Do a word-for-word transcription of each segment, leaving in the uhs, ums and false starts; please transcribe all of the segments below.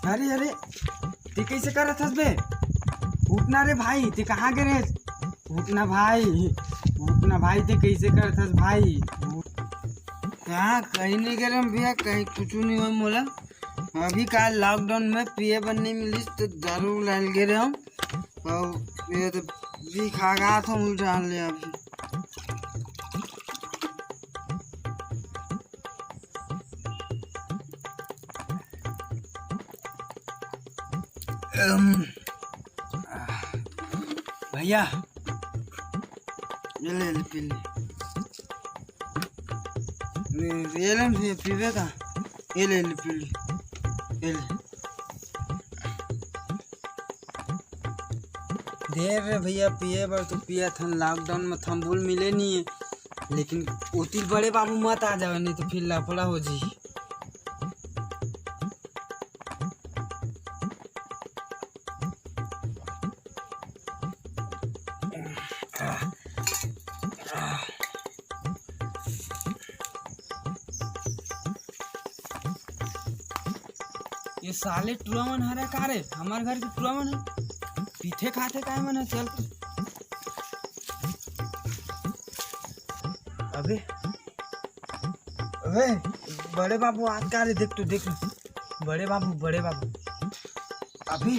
अरे, अरे, ते कइसे करत हस बे? उठ ना रे भाई, ते कहाँ गे रेहेस? उठ ना भाई, उठ ना भाई, ते कइसे करत हस भाई? कहाँ, कहीं नहीं गे रेहेंव भैया, कहीं कुछ नहीं होय मोला। अभी का lockdown में पिए बर नहीं मिलिस तो दारू लाय ल गे रेहेंव। अउ ये तो भी खा गा था, उल्टा ले अभी। अम, भैया, ये ले, ले, पी ले। ये ले, ये पीबे का? ये ले, ले, पी ले। ये ले। दे रे भैया, पिए बर तो पियत हन, lockdown में थम्बुल मिले नहीं है, लेकिन ओती बड़े बाबू मत आ जावे, नहीं तो फिर लफड़ा हो जी। ये साले टुरा मन हरे का रे? हमार घर के टुरा मन है, पीथे खाथे काय मन है? चल अबे, अबे, बड़े बाबू आज का रे? देख तू, देख, बड़े बाबू, बड़े बाबू। अबे,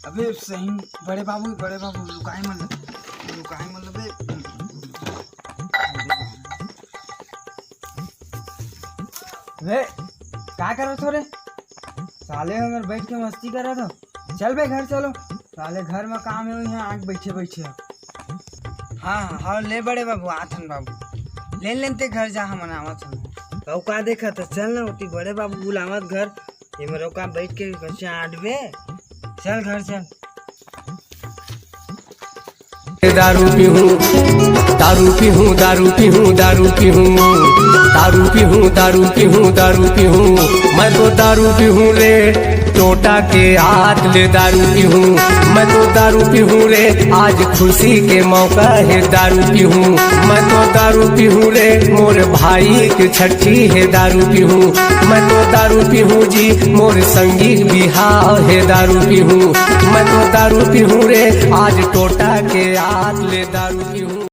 अबे सही, बड़े बाबू, बड़े बाबू, लुकाए मत, लुकाए मत बे। बे, का करत हो रे? साले हमर बैठ के मस्ती करत हो। चल बे घर चलो। साले घर में काम है, यहाँ आग बैठे बैठे। हाँ, हाँ, ले बड़े बाबू, आथन बाबू। ले लेन ते घर जा, हमन आवत हन। तो का देखत हस? चल ना, ओती बड़े बाबू बुलावत घर। ये मेरे का बैठ के कच्चे आडबे। चल घर चल। दारू पीहूँ, दारू पीहूँ, दारू पीहूँ, दारू पीहूँ, दारू पीहूँ, दारू पीहूँ, दारू पीहूँ। मैं तो दारू पीहूँ रे, टोटा के हाथ ले दारू पीहूँ। मैं तो दारू पीहूँ रे, आज खुशी के मौका है दारू पीहूँ। मैं तो दारू पीहूँ रे, मोर भाई के छठी है दारू पीहूँ। मैं तो दारू पीहूँ जी, मोर संगी बिहाव है दारू पीहूँ। मैं तो दारू पीहूँ रे, आज टोटा के हाथ ले दारू पीहूँ।